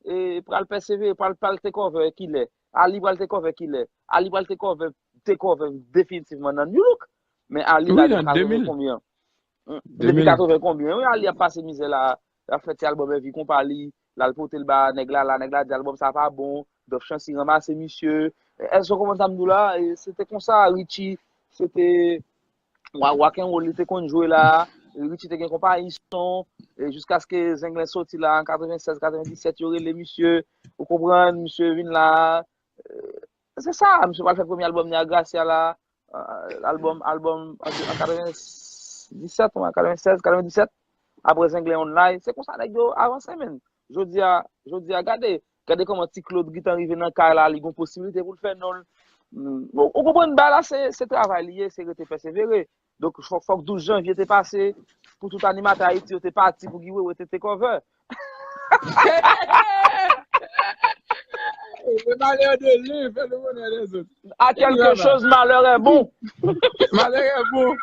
e, pral pèsevere, pral, pral take over kilè? Ali pral take over kilè? Ali pral take over te cover definitivman nan New Look. Men Ali la depi katreven konbyen? Depi katreven konbyen? Wi, Ali ap pase mizè la. L ap fè ti albòm Èvi Konpa li. L al pote l ba nèg la, la nèg la di albòm sa pa bon. Dòf Chancy ranmase misye. Èske w konprann sa m di w la? E se te konsa, Richie, se te wa- rock and roll li te konn jwe la. Richie te gen konpayi son. E jiskaske Zenglen soti la an katreven sèz, katreven disèt, yo rele misye. Ou konprann? Misye vin la. Se sa, misye pral fè premye albòm li a Gracia la, albòm, albòm an katreven disèt, an katreven sèz, katreven disèt, apre Zenglen Online. Se konsa nèg yo avanse, menn. Jodi a, jodi a, gade, gade kòman Ti Claude gentan rive nan kay la, li gon posibilite pou l fè non l. Ou konprann, bagay la, se, se travay li ye, se rete pèsevere. Donk, fòk, fòk douz janvye te pase pou tout animatè Ayiti yo te pati pou Guy Wewe te take over. Le malheur de l'un fait le bonheur des autres. À quelque chose, malheur est bon. Malheur est bon.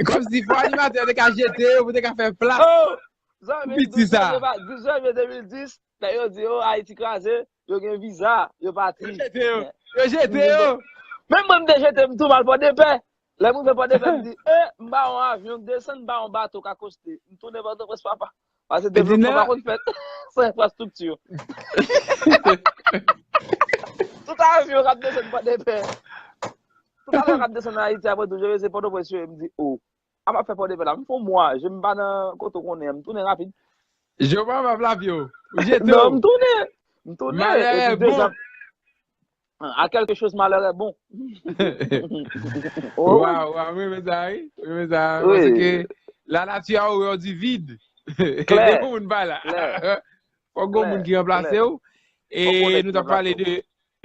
Kòmsi fò animatè te ka jete yo pou te ka fè plas. Oh! Zanmi, douz janvye de mil dis, lè yo di yo Ayiti kraze, yo gen viza, yo pati. Yo jete yo. Yo jete yo. Menm mwen m te jete m tou m al Pòdepè. Lè m rive Pòdepè, m di, e, m ba yon avyon k desann, m ba yon bato k akoste. M tounen Pòtoprens, papa. Paske devlopman pa konn fèt san enfrastrikti. Tout avyon k ap desann Pòdepè. Tout avyon k ap desann Ayiti apre tou, je se Pòtoprens yo ye, m di, o. A m ap fè Pòdepè la, m fè yon mwa, je m pa nan kote w konnen an, m tounen rapid. Je w pa p ap lavi w. Ou jete w. Non, m tounen. M tounen. Malè bon. À quelque chose, malheur est bon. Waw, waw, mwen renmen sa, wi. Mwen renmen sa. Paske la nature a horreur du vide. Gen moun pa la. Fòk gon moun ki ranplase w. E nou t ap pale de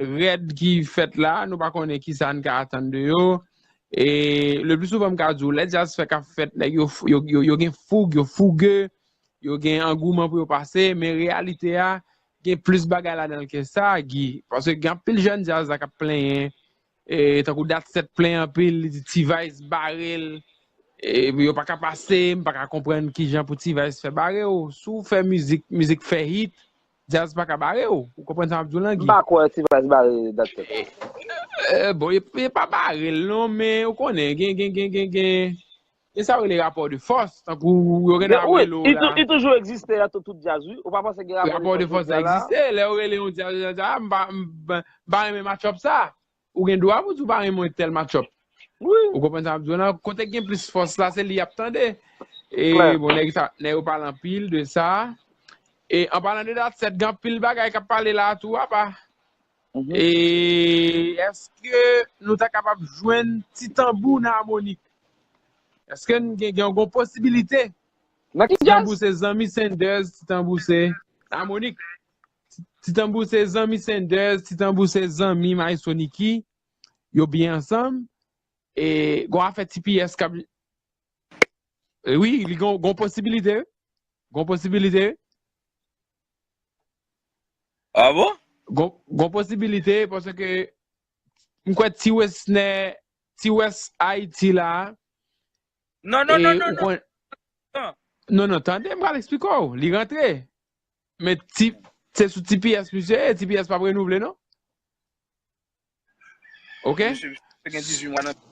rèd ki fèt la, nou pa konnen kisa n ka atann de yo. E le pli souvan m ka di w, lè djaz fè k ap fèt, nèg yo, yo, yo, yo gen foug, yo fouge, yo gen angouman pou yo pase, men reyalite a, gen plis bagay ladan l ke sa, Guy. Paske gen anpil jèn djaz la k ap plenyen, e, tankou Dat Sèt plenyen anpil, li di T-Vice bare l, e, yo pa ka pase, m pa ka konprann kijan pou T-Vice fè bare w. Si w fè mizik, mizik fè hit, djaz pa ka bare w. Ou konprann sa m ap di w lan, Guy? M pa kwè T-Vice bare Dat Sèt. E, bon, e pa bare l non, men ou konnen, gen, gen, gen, gen, gen. Gen sa yo rele rapò de fòs, tankou yo gen dwa rele w la. Li toujou egziste nan tout djaz, wi. Ou pa panse gen rapò de fòs? Rapò de fòs la egziste. Lè yo rele yon djaz, djaz, djaz, m pa, m pa renmen match-up sa. Ou gen dwa pou di w pa renmen tèl match-up. Ou konprann sa m ap di w lan? Kote k gen plis fòs la, se li y ap tande. E bon, nèg sa, nèg yo pale anpil de sa. E an palan de Dat Sèt, gen anpil bagay k ap pale la tou, apa. E èske nou ta kapab jwenn Ti Tanbou nan Amonik? Èske n gen, gen yon posibilite? Ti Tanbou se zanmi Sanders, Ti Tanbou se Amonik. Ti Tanbou se zanmi Sanders, Ti Tanbou se zanmi Maestro Nicky. Yo byen ansanm. E gon afè T P S k ap, wi, li gon, gon posibilite. Gon posibilite. Ah bon? Gon, gon posibilite, paske m kwè Ti Wesner, Ti Wes Ayiti la. Non, non, non, non, non. Non, non, tande, m pral eksplike w. Li rantre. Men ti, se sou T P S misye ye, T P S p ap renouvle, non? Ok? Misye, misye gen dizuit mwa nan men l.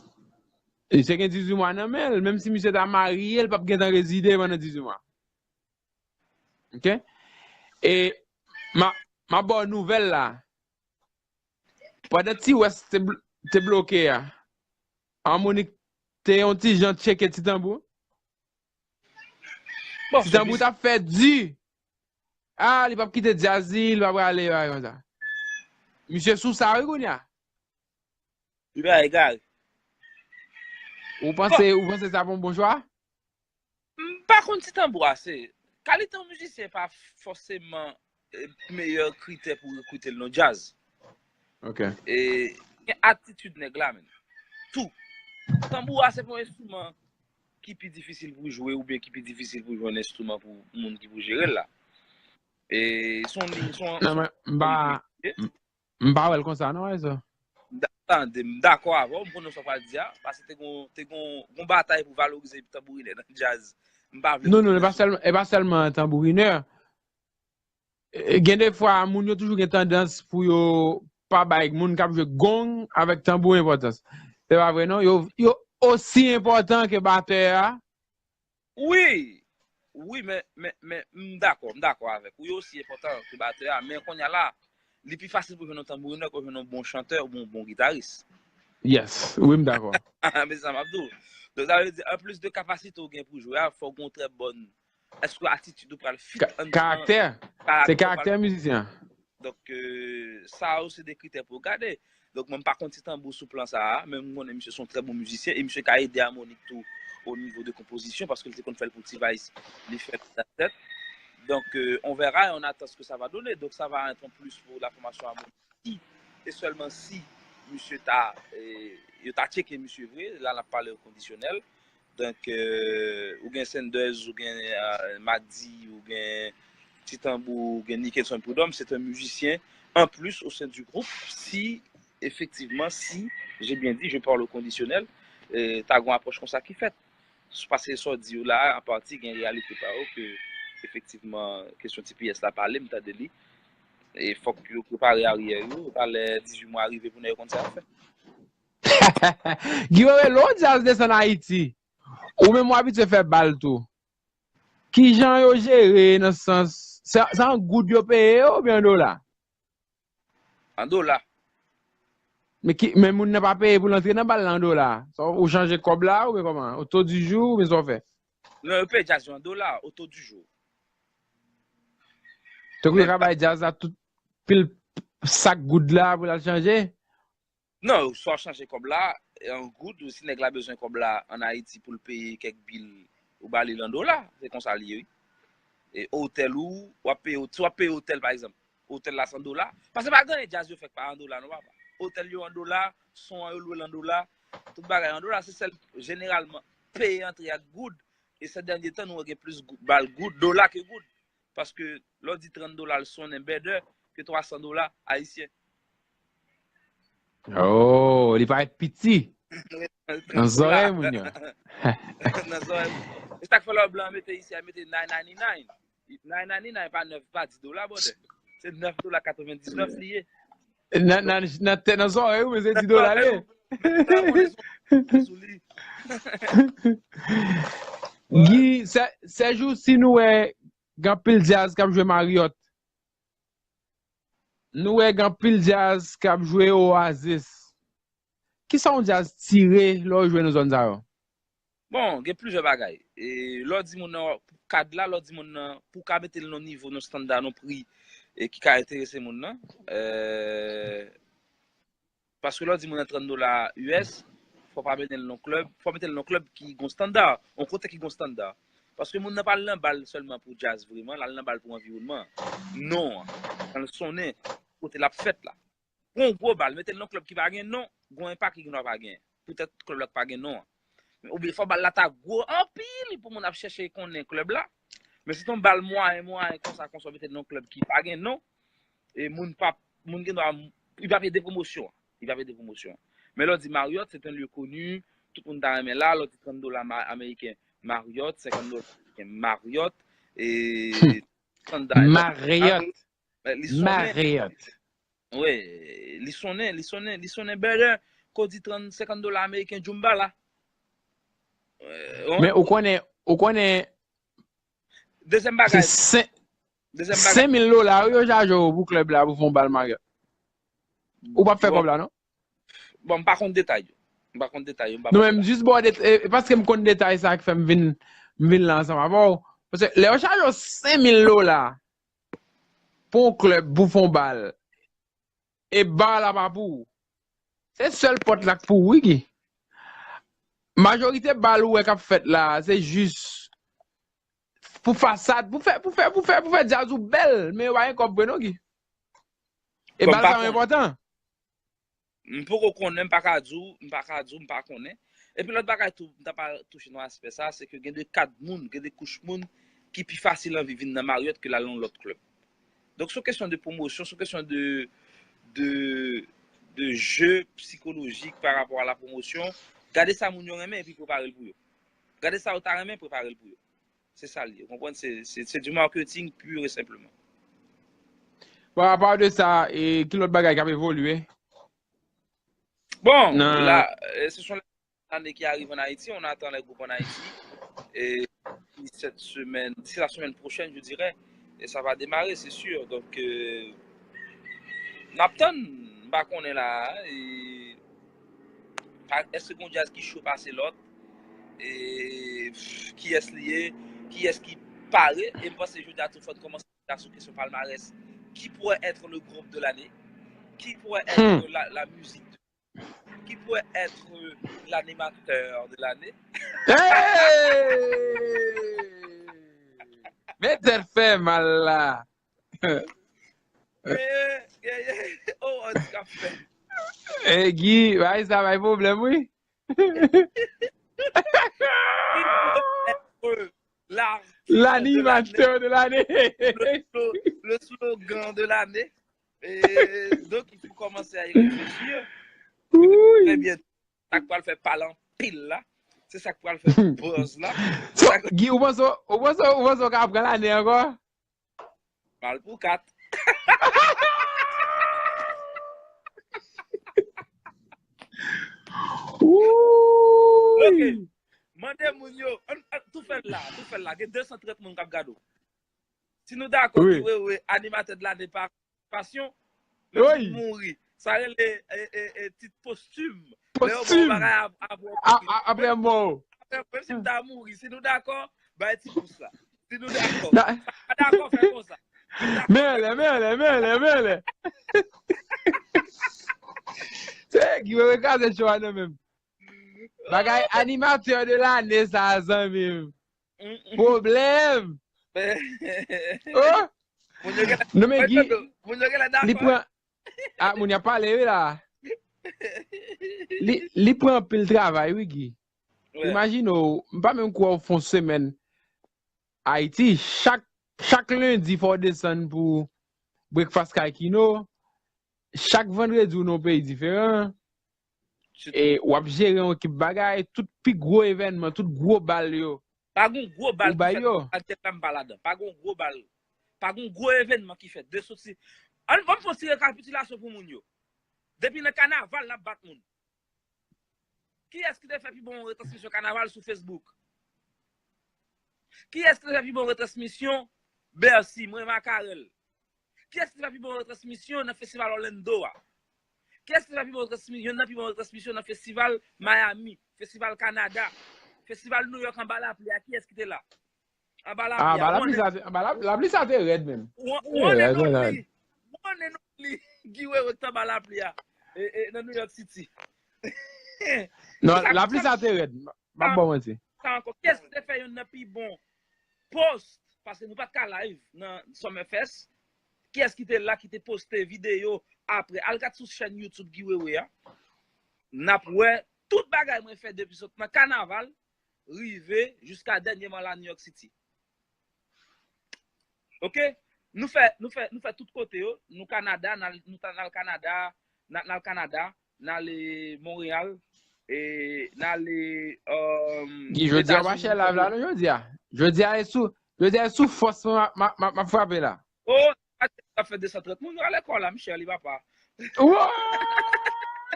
Misye gen dizuit mwa nan men l. Menm si misye ta marye, l p ap gentan rezide pandan dizuit mwa. Ok? E m a, m a ba w nouvèl la. Pandan Ti Wes te, te bloke a, Amonik te yon ti jan tcheke Ti Tanbou. Ti Tanbou t ap fè di. Ah, li p ap kite djaz li, li pa prale, bagay konsa. Misye sou sa wi kounye a. Li pa egare. Ou panse, ou panse sa pa yon bon chwa? M pa konn Ti Tanbou ase. Kalite yon mizisyen pa fòseman meyè kritè pou rekrite l nan djaz. Ok. E gen atitid nèg la, menn. Tou. Tanbou a se pa yon enstriman ki pi difisil pou jwe oubyen ki pi difisil pou jwenn enstriman pou moun ki pou jere l la. E se yon liy, se yon... Non, men m pa, m pa wè l konsa, non, Ayzo. Tande, m dakò avè w, m konnen sa w pral di a, paske te gon, te gon, gon batay pou valorize tanbourinè nan djaz. M pa vle... Non, non, e pa sèlman, e pa sèlman tanbourinè. Gen de fwa, moun yo toujou gen tandans pou yo, pa bay moun k ap jwe gong avèk tanbou enpòtans. Se pa vre non, yo, yo osi enpòtan ke batè a. Wi, wi, men, men, men m dakò, m dakò avèk ou. Yo osi enpòtan ke batè a, men kounye a la, li pi fasil pou jwenn yon tanbourinè ke jwenn yon bon chantè oubyen yon bon gitaris. Yes, wi, m dakò. Men sa m ap di w. Donk, sa vle di, anplis de kapasite ou gen pou jwe a, fò w gen yon trè bòn. Èske atitid ou pral fit Ka- an Karaktè. Se karaktè ou pral karaktè mizisyen an. Donk, euh, sa yo se de kritè pou w gade. Donk, mwen, m pa konn Ti Tanbou sou plan sa a, men m konnen misye se yon trè bon mizisyen e misye ka ede Harmonik tou o nivo de konpozisyon, paske l te konn fè l pou T-Vice, li fè l nan tèt. Donk, euh, on verra et on attend ce que ça va donner. Donk, sa va être un plus pour la formation Harmonik. Si, e sèlman si misye ta, eh, yo ta tcheke misye vre, la n ap pale o kondisyonèl. Donk, euh, ou gen Sanders, ou gen euh, Madi, ou gen Ti Tanbou, ou gen Nickenson Prud'homme, c'est un musicien en plus au sein du groupe. Si, effectivement, si, j'ai bien dit, je parle au conditionnel, euh, ta gon apwòch konsa ki fèt. Paske sa w di yo la, an pati, gen reyalite pa yo ke, efektivman, kesyon T P S la pale, m tande li. E fòk yo prepare aryè yo, talè dizuit mwa rive pou nèg yo konn sa y ap fè. Guy Wewe, lè yon djaz desann Ayiti, ou menm w abitye fè bal tou. Kijan yo jere nan sans, se se an goud yo peye yo oubyen an dola? An dola. Men ki, men moun nan pa peye pou l antre nan bal la an dola. Sa ou chanje kòb la oubyen kòman? Au taux du jour oubyen sa w fè? Non, yo peye djaz yo an dola, au taux du jour. Tankou yo ka bay djaz la tout pil sak goud la pou l al chanje? Non, swa w chanje kòb la, e an goud, ou si nèg la bezwen kòb la an Ayiti pou l peye kèk bil, ou ba li l an dola. Se konsa l ye, wi. E otèl ou, w ap peye, si w ap peye otèl, pa egzanp, otèl la se an dola. Paske pa gen anyen djaz yo fè k pa an dola, non, papa. Otèl yo an dola, son an yo lwe l an dola, tout bagay an dola, se sèl, jeneralman, peye antre ak goud, e sè dènye tan, nou wè gen plis gou- bal goud, dola ke goud. Paske lè w di trant dola, l sonnen bèdè ke twa san dola ayisyen. Oh, li parèt piti nan zòrèy moun yo. Nan zòrèy moun yo. E sa k fè lè blan mete isi a, mete nine ninety-nine. Nine ninety-nine pa nèf, pa dis dola, brother. Se nèf dola katrevendiznèf li ye. Nan, nan, nan tèt, nan zòrèy ou, men se dis dola li ye. Sa konnen sou, sou li. Guy, sè, sè jou si nou wè gen anpil djaz k ap jwe Marriott. Nou wè gen anpil djaz k ap jwe Oasis. Kisa yon djaz tire lè w jwe nan zòn sa yo? Bon, gen plizyè bagay. E, lè w di moun nan, kad la, lè w di moun nan, pou w ka mete l nan nivo, nan standa, nan pri, e ki ka enterese moun nan. Euh, paske lè w di moun nan trant dola U S, fò w pa mennen l nan klèb, fò w mete l nan klèb ki gon standa, yon kote ki gon standa. Paske moun nan pa al nan bal sèlman pou djaz vreman, l al nan bal pou anviwònman an. Non an, jan l sonnen, kote l ap fèt la. Pran yon gwo bal, mete l nan klèb ki pa gen non, gon enpak li gendwa pa gen. Poutèt klèb la ki pa gen non an. Oubyen fò bal la ta gwo anpil pou moun ap chèche konnen klèb la. Men si se yon bal mwayen, mwayen konsa, konsa, mete l nan klèb ki pa gen non, e moun pa, moun gendwa, li p ap ede pwomosyon an. Li p ap ede pwomosyon an. Men lè w di Marriott, se yon lye koni, tout moun ta renmen la, lè w di trant dola ma- ameriken Marriott, senkant dola ameriken Marriott, e standa. Marriott. Li sonnen. Marriott. Wi, li sonnen, li sonnen, li sonnen bèdè, kò di trant, senkant dola ameriken Jumba la. Euh, Men ou konnen, ou konnen Dezyèm se bagay, sen- dezyèm bagay. senk mil dola wi yo chaje w pou klèb la pou fè yon bal Marriott. Ou p ap fè Bon, kòb la, non? Bon, m pa konn detay yo. M pa konn detay yo, m pa Non, konn men m detay. Jis ba w det- e, e paske m konn detay sa k fè m vin, m vin la ansanm avè w. Paske lè yo chaje w senk mil dola pou yon klèb, pou fè yon bal, e bar la pa pou ou. Se sèl pòt la k pou ou, wi, Guy. Majorite bal ou wè k ap fèt la, se jis pou fasad, pou fè, pou fè, pou fè, pou fè djaz ou bèl, men yo pa gen kòb vre non, Guy. E Bon, m bal pa sa yo konnen. Enpòtan. M poko konnen, m pa ka di w, m pa ka di w, m pa konnen. Epi lòt bagay tou, m ta pa touche nan aspè sa, se ke gen de kad moun, gen de kouch moun ki pi fasil anvi vin nan Marriott ke l al nan lòt klèb. Donk, se yon kesyon de pwomosyon, se yon kesyon de, de, de jeu psychologique par rapport à la promotion. Gade sa moun yo renmen epi prepare l pou yo. Gade sa yo ta renmen, prepare l pou yo. Se sa l ye, ou konprann? Se, se, se du marketing pur et simplement. Pa rapò de sa, e ki lòt bagay k ap evolye? Bon, la, euh, ce sont les années qui arrivent en Haïti, on attend les groupes en Haïti. Et d'ici cette semaine, d'ici la semaine prochaine, je dirais, et ça va démarrer, c'est sûr. Donc, euh, n ap tann, m pa konnen la, e, pa, èske gon djaz ki cho pase lòt? E, pff, kiyès li ye? Kiyès ki pare? E m panse jodi a tou fò n kòmanse sou kesyon palmarès. Qui pourrait être le groupe de l'année? Qui pourrait être la, la musique de, qui pourrait être l'animateur de l'année? Hey! Men tèt fè mal la. Yeah, yeah, yeah. Oh, on dit qu'a fait. Hey, Guy, bay sa bay pwoblèm, wi. L'artiste de l'année. L'animateur de l'année. Le, slo- le slogan de l'année. Et donc, il faut commencer à y réfléchir. Très Wi. Bien. Sa k pral fè pale anpil la. Se sa k pral fè buzz la. So, Guy, ou panse ou panse ou panse ou ka pran lane ankò? Mal pou kat. Wouy. Mande moun yo, an- an- tou fè l la, tou fè l la. Gen de san trant moun k ap gade w. Si nou dakò, Wi. Guy Wewe, animatè de lane pa pasyon, lè Wi. Guy mouri, sa rele e, e, e, tit postim. Lè yo ba w Postim. Bagay ap- ap- A- a- Apre mò. Menm si m ta mouri, si nou dakò, bay ti pous la. Si nou dakò. Na- Pa dakò, fè konsa. Men lè, men lè, men lè, men lè. Se Guy Wewe kraze show a nan menm. Bagay animatè de lane sa, zanmi m. Mm, mm. Pwoblèm. Men- Oh! Moun yo gen Non, men Guy, moun yo gen la li dakò. Pran. Ah, moun y ap pale, wi, la. Li, li pran anpil travay, wi, Guy. Wi. Imajine w, m pa menm kwè w fè yon semèn Ayiti. Chak, chak lendi, fò w desann pou breakfast kay Kino. Chak vandredi, ou nan yon peyi diferan. E w ap jere yon ekip bagay, tout pi gwo evènman, tout gwo bal yo. Pa gon gwo bal Ou bay ki fèt yo. Nan kwadrèt la, m pa ladan. Pa gon gwo bal. Pa gon gwo evènman ki fèt. De soti. An, ban m fè yon ti rekapitilasyon pou moun yo. Depi nan kanaval, n ap bat moun. Kiyès ki te fè pi bon retransmisyon kanaval sou Facebook? Kiyès ki te fè pi bon retransmisyon Bercy, mwen Makarèl? Kiyès ki te fè pi bon retransmisyon nan festival Orlando a? Kiyès ki te fè pi bon retransmisyon, youn nan pi bon retransmisyon nan festival Miami, festival Kanada, festival New York anba lapli a? Kiyès ki te la? Anba Ah, lapli a. ba lapli sa, te- ba la- lapli sa te rèd menm. Ou Yeah, konnen that's non what I- li. Ou konnen non li. Guy Wewe ki t anba lapli a. E, e, nan New York City. Non, Sa- lapli sa- sa te rèd. M ap ba w manti. Sa ankò, kiyès ki te fè youn nan pi bon post? Paske nou pa t ka live nan Summerfest. Kiyès ki te la, ki te poste videyo apre? Al gad sou chèn YouTube Guy Wewe a. N ap wè tout bagay mwen fè depi sot nan kanaval rive jiska dènyèman la New York City. Ok? Nou fè, nou fè, nou fè tout kote yo. Nou Kanada, n al- nou ta n al Kanada, n al Kanada, n ale Monreyal, e n ale. Guy, jodi a w pa chè live la non, jodi a. Jodi a e sou, jodi a e sou fòs mwen m ap- m ap- m ap- m ap frape la. Oh, sa fè de san trant moun yo alekòl la, m chè li papa. Wow!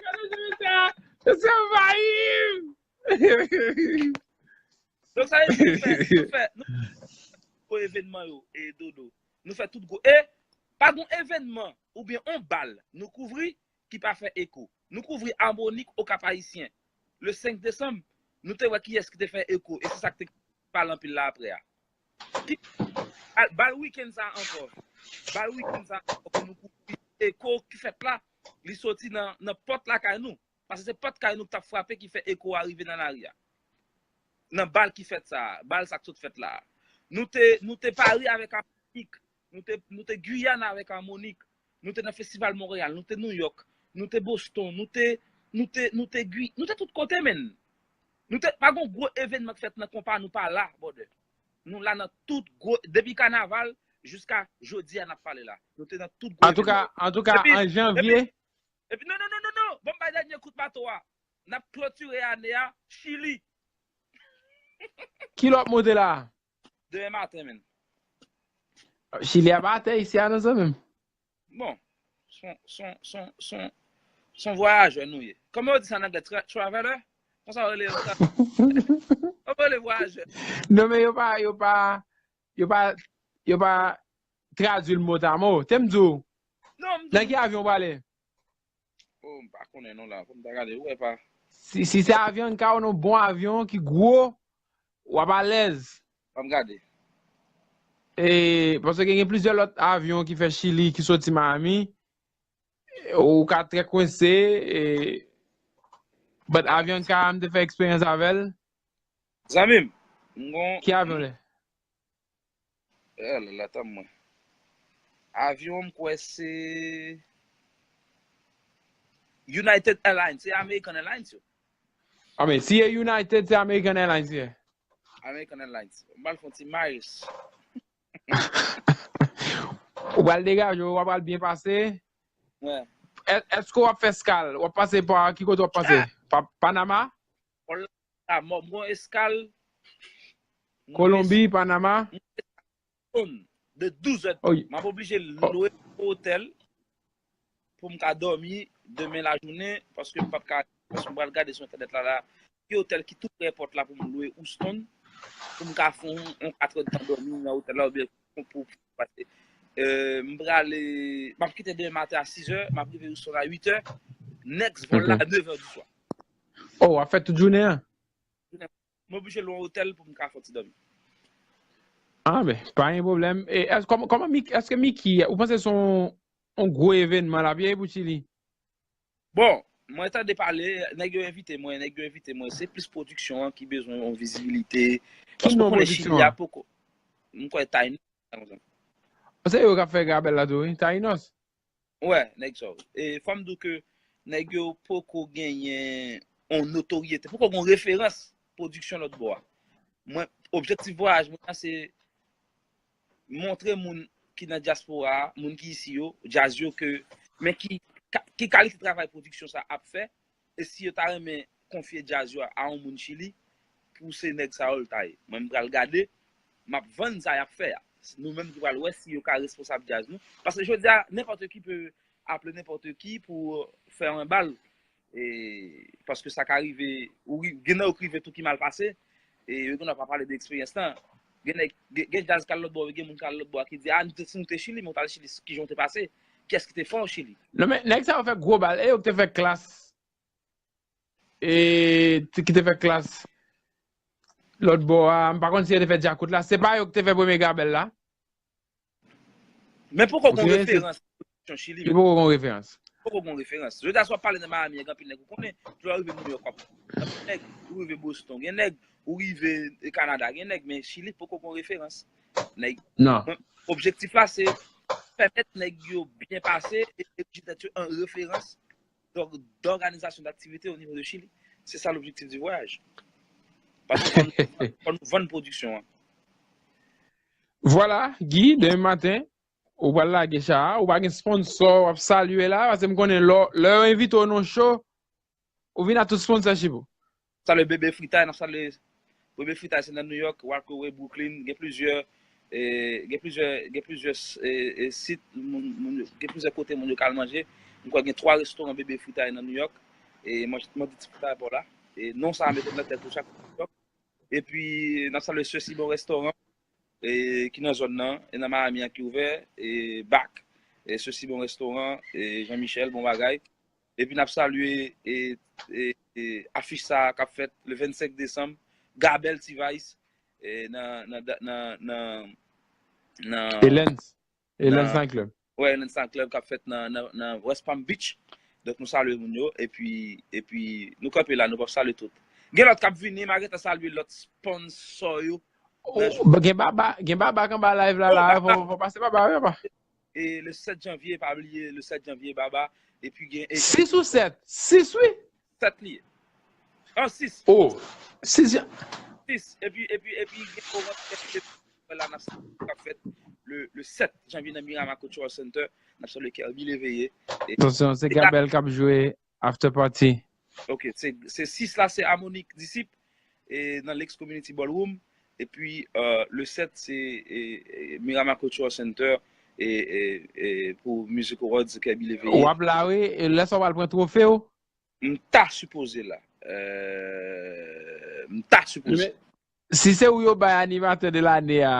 Gade sa, se anvayi m! Donk sa vle di nou fè, nou fè, nou fè gwo evènman yo, e Dodo. Nou fè tout gwo. E pa gon evènman oubyen on bal nou kouvri ki pa fè eko. Nou kouvri Harmonik Okap Ayisyen. Le senk desanm, nou te wè kiyès ki te fè eko. E se sa k te pale anpil la apre a. Ki, bal, bal wikenn sa ankò. Bal wikenn sa ankò pou nou kouvri eko ki fèt la. Li soti nan, nan pòt lakay nou. Paske se pòt kay nou ki t ap frape ki fè eko a rive nan lari a. Nan bal ki fèt sa a, bal sa k sot fèt la a. Nou te, nou te Pari avèk Harmonik, nou te, nou te Guyane avèk Harmonik, nou te nan festival Montréal, nou te New York, nou te Boston, nou te, nou te, nou te Gui-, nou te tout kote, menn. Nou te, pa gon gwo evènman k fèt nan konpa nou pa la, brother. Nou la nan tout gwo, depi kanaval jiska jodi a n ap pale la. Nou te nan tout gwo evènman. Antouka, antouka, an janvye, Epi non, non, non, non, non. Bon, m bay dènye kout bato a. N ap klotire ane a Chili. Ki lè w ap monte la? Demen maten, menn. Chili ap atè isi a non, zanmi m. Bon, son, son, son, son, son vwayajè nou ye. Kòman yo di sa an anglè? Tra- traveler? Konsa yo rele yo sa? Kòman yo rele vwayajè? Non, men yo pa, yo pa, yo pa, yo pa tradui l mot à mot. Te m di w, Non, m nan ki avyon w prale? Oh, m pa konnen non la. Fò m ta gade. Ou wè pa. Si, si se avyon ka ou nan bon avyon ki gwo, w ap alèz. Fò m gade. E, paske gen plizyè lòt avyon ki fè Chili, ki soti Miami. Ou ka trè kwense. E, but avyon ka, m te fè eksperyans avè l. Zanmi m, m gon. Ki avyon lè? Eh la la, tann mwen. Avyon, m kwè se United Airlines, se American Airlines yo. Ah, men si e United, se American Airlines ye. American Airlines. M pral fè yon ti miles. Ou pral degaje, w ap pral byen pase. Wè. È- Èske w ap fè eskal? W ap pase pa ki kote w ap pase? Pa Panama? La, m m gon eskal. M Kolonbi, Panama? Zòn de douz è. Oh, y- M ap oblije lwe otèl pou m ka dòmi demen lajounen, paske m p ap ka, paske m pral gade sou entènèt la, la, ki otèl ki tou pre pòt la pou m lwe Houston, pou m ka fè yon, yon kat è tan dòmi nan otèl la, oubyen pou, pou, pou pase. Euh, m prale, m ap kite demen maten a sis è, m ap rive Houston a uit è, next vòl la Ok. Nev è di swa. Oh, w ap fè tout jounen an? M oblije lwe yon otèl pou m ka fè yon ti dòmi. Ah, ben, pa gen pwoblèm. E, èske, kòman, kòman Mik-, èske Miki, ou panse se yon, yon gwo evènman l ap ye pou Chili? Bon, mwen tande pale, nèg yo envite mwen, nèg yo envite mwen, se plis pwodiksyon an ki bezwen yon vizibilite. Ki Paske non ou konnen pwodiksyon Chili a an? Poko, m kwè Taïnos. Se yo k ap fè Gabèl la tou, wi, Taïnos. Wè, nèg sa yo. E fò m di w ke nèg yo poko genyen yon notoryete, poko gen yon referans pwodiksyon lòt bò a. Mwen, objektif vwayaj mwen an se montre moun ki nan dyaspora a, moun ki isi yo, djaz yo, ke men ki, ka- ki kalite travay pwodiksyon sa ap fè, e si yo ta renmen konfye djaz yo a, a yon moun Chili, pou se nèg sa yo l ta ye. Mwen, m pral gade, m ap vann sa y ap fè a. Nou menm ki pral wè si yo ka responsab djaz nou. Paske jodi a, nenpòt ki pe aple nenpòt ki pou fè yon bal. E, paske sa ka rive, ou ri- gen nan yo k rive tou ki mal pase, e yo gen nan pa pale de eksperyans lan. Gen nèg, gen, gen djaz k al lòt bò, gen moun k al lòt bò a ki di, a, nou te, si nou te Chili, men w t al Chili, kijan w te pase? Kiyès ki te fè w Chili? Non, men nèg sa yo fè gwo bal, e yo k te fè Klass. E, t- ki te fè Klass lòt bò a, m pa konn si yo te fè Djakout la, se pa yo k te fè premye Gabèl la? Men poko Ok, gon se- referans pwodiksyon Chili, Li poko gon referans. Poko gon referans. Jodi a, si w ap pale nan Miami, gen anpil nèg ou konnen, lè w rive New York, w ap gen nèg, ou rive Boston, gen nèg, ou rive Kanada, gen nèg, men Chili poko gon referans. Nèg, Non. Mwen, objektif la, se pèmèt nèg yo byen pase e erije tèt yo an referans d'or- d'organisation d'activité au niveau de Chili. Se sa l'objectif du voyage. Paske fò nou, fò nou vann pwodiksyon an. Vwala, Guy, demen maten, ou pral lage cha a, ou pa gen sponsò, w ap salye la, paske m konnen lè, lè yo envite w nan show, ou vin ak tout sponsorship ou. Salye Bebe Fritay, n ap salye Bebe Fritay, se nan New York, Rockaway, Brooklyn, gen plizyè, e, gen plizyè, gen plizyè, e, e, sit, moun, moun yo, gen plizyè kote moun yo ka al manje. M kwè gen twa restoran Bebe Fritay nan New York, e mwen, mwen di ti fritay pa w la. E non sa a mete nan tèt ou chak New York. Epi, n ap salye Sesi Bon Restaurant, e, ki nan zòn nan, e nan Miami an ki ouvè, e Bak, e Sesi Bon Restaurant, e Jean Michel, bon bagay. Epi n ap salye, e, e, e, afich sa a k ap fèt le vennsenk desanm, Gabèl T-Vice, e, nan, nan, nan, nan, nan, Elens. Elens nan, Night Club. Wè, Elens Night Club k ap fèt nan, nan, nan West Palm Beach. Donk nou salye moun yo, epi, epi nou kanpe la, nou p ap salye tout. Gen lòt k ap vini, m a gentan salye lòt sponsò yo. Oh, gen Baba, gen Baba k anba live la, Oh, la, Baba. Fò, fò pase Baba, wi, papa. E le sèt janvye, pa bliye, le sèt janvye, Baba. Epi gen e- Sis ou sèt? Sis, wi. Sèt li ye. An, sis. Oh, sis. Sis. Epi, epi, epi gen Orange Fest la, n ap, k ap fèt le, le sèt janvye nan Miramar Cultural Center. N ap salye Kerby Léveillé. E- Atansyon, se e la- Gabèl k ap jwe after party. Ok, se, se sis la, se Harmonic Disciple, e nan Lakes Community Ballroom. Epi, euh, le sèt, se, e, e, Miramar Cultural Center, e, e, e, pou Music Awards Kèbi Leveye. W ap la, wi. E lè sa w pral pran twofe w? M ta sipoze la. Euh, m ta sipoze. Men, si se ou yo bay animatè de lane a,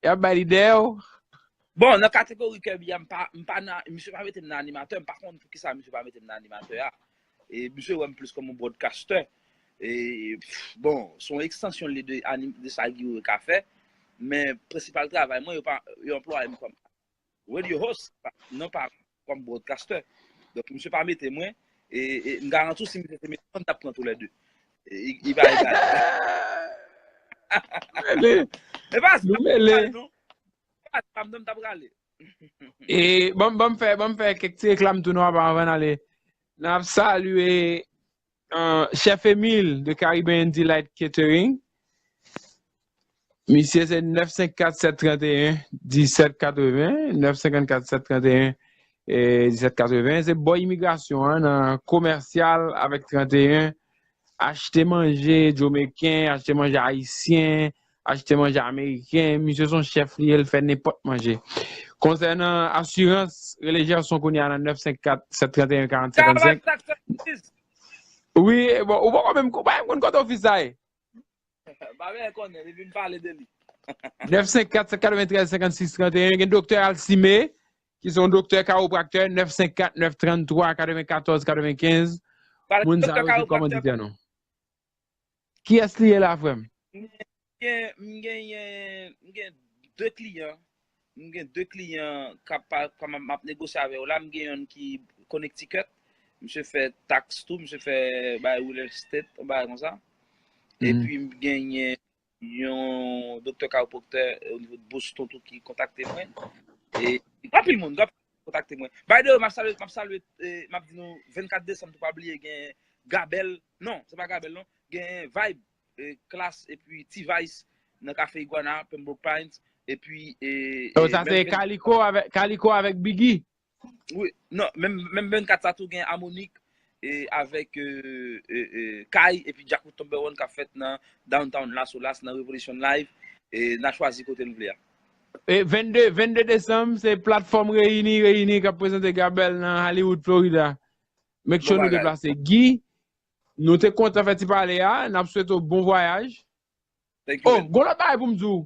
y ap bay li dèyè w? Bon, nan kategori Kèbi a, m pa, m pa nan, misye pa mete m nan animatè, m pa konn poukisa misye pa mete m nan animatè a. E misye wè m plis kòm yon broadcaster. E, pff, bon, se yon ekstansyon li de, anim-, de sa Guy Wewe ka fè. Men prensipal travay mwen, yo pa, yo anplwaye m kòm radio host, pa, non pa kòm broadcaster. Donk, misye pa mete mwen, e, e m garanti w, si misye te mete mwen, m t ap pran toulède. E, e, e pa egal. Nou mele. E pa sa, nou mele. Non. E pa sa, m t ap rale. E, ban m, ban m fè, ban m fè kèk ti reklam tou, nou, avan, avan n ale. N ap salye, euh, Chef Emile de Caribbean Delight Catering. Misye se nèf senk kat sèt trant e en disèt katreven, nèf senk kat sèt trant e en, e, disèt katreven. Se bò imigrasyon an, nan Komèsyal avèk trant e en. Achte manje Jamaïcain, achte manje Ayisyen, achte manje Ameriken. Misye se yon chèf li ye, l fè nenpòt manje. Konsènan asirans, rele Gerson kounye a nan nèf senk kat sèt trant e en karant senk karant senk. Wi, bon, ou poko menm, ou pa menm konn kote ofis sa ye. Babè konnen, li vin pale de li. Nèf senk kat sèt katreventrèz senkannsis trant e en, gen Doktè Alcime, ki se yon doktè kawopraktè, nèf senk kat nèf tranntwa katrevenkatòz katrevenkenz. Moun sa yo se kòmanditè nou. Kiyès li ye la, frè m? M gen, m genyen, m gen de kliyan. M gen de kliyan k ap pa, k ap, m ap negosye avè yo la. M gen yonn ki Connecticut. Misye fè tax tou, misye fè bay real estate, yon bagay konsa. Epi m genyen yon doktè chiropractor, e, o nivo de Boston tou ki kontakte mwen. E anpil moun, anpil moun kontakte mwen. By the way, m ap salye, m ap salye, e, m ap di nou, vennkat desanm, tou pa bliye gen Gabel, non, se pa Gabel, non, gen Vibe, e, Class, epi T-Vice, nan Cafe Iguana, Pembroke Pines, epi, e, e, sa se Kaliko avèk, Kaliko avèk Biggie. Wi, non, menm, menm vennkat sa tou gen Harmonic, e, avèk, e, e, e, Kay, epi Djakout Number One k ap fèt nan Downtown Las Olas, nan Revolution Live, e, n a chwazi kote n vle a. E vennde, vennde desanm, se Platfòm Reyini, Reyini k ap prezante Gabel nan Hollywood, Florida. Make sure nou deplase. Guy, nou te kontan fè ti pale a, n ap swete w bon vwayaj. Oh, gon lòt bagay pou m di w.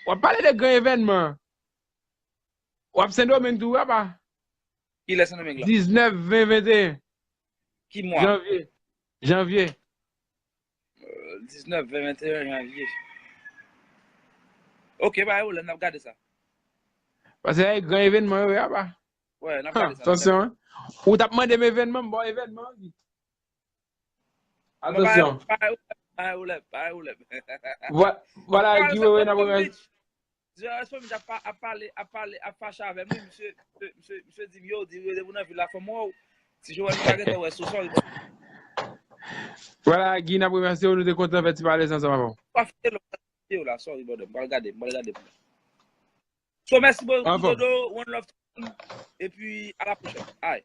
W ap pale de gran evènman. W ap Sendomeng tou, wi, apa? Kilè Sendomeng la? Diznèf, ven, venteyen. Ki mwa? Janvye. Janvye. Euh, diznèf, ven, venteyen janvye. Ok, pa gen pwoblèm, n ap gade sa. Paske se gran evènman yo ye, apa? Wè, n ap gade sa. Atansyon, hein. Ou t ap mande m evènman, m ba w evènman, wi. Atansyon. Pa gen pwoblèm, pa gen pwoblèm. Vwa-, vwala, Guy Wewe, n ap remèsye. Jerry Smith ap pa-, ap pale, ap pale, ap fache avè m, wi, misye, misye, misye, misye di m, yo, di, depi w nan vil la, fò m wè w. Ti Joel, m pa gentan wè sou, sorry, bro. Vwala, Guy, n ap remèsye w, nou te kontan fè ti pale sa ansanm avè w. Pa fè lòt videyo la, sorry, brother, m pral gade, m pral gade pou mwen. So, mèsi, bro, pou dodo, one love to you, epi a la pwochèn. Ay.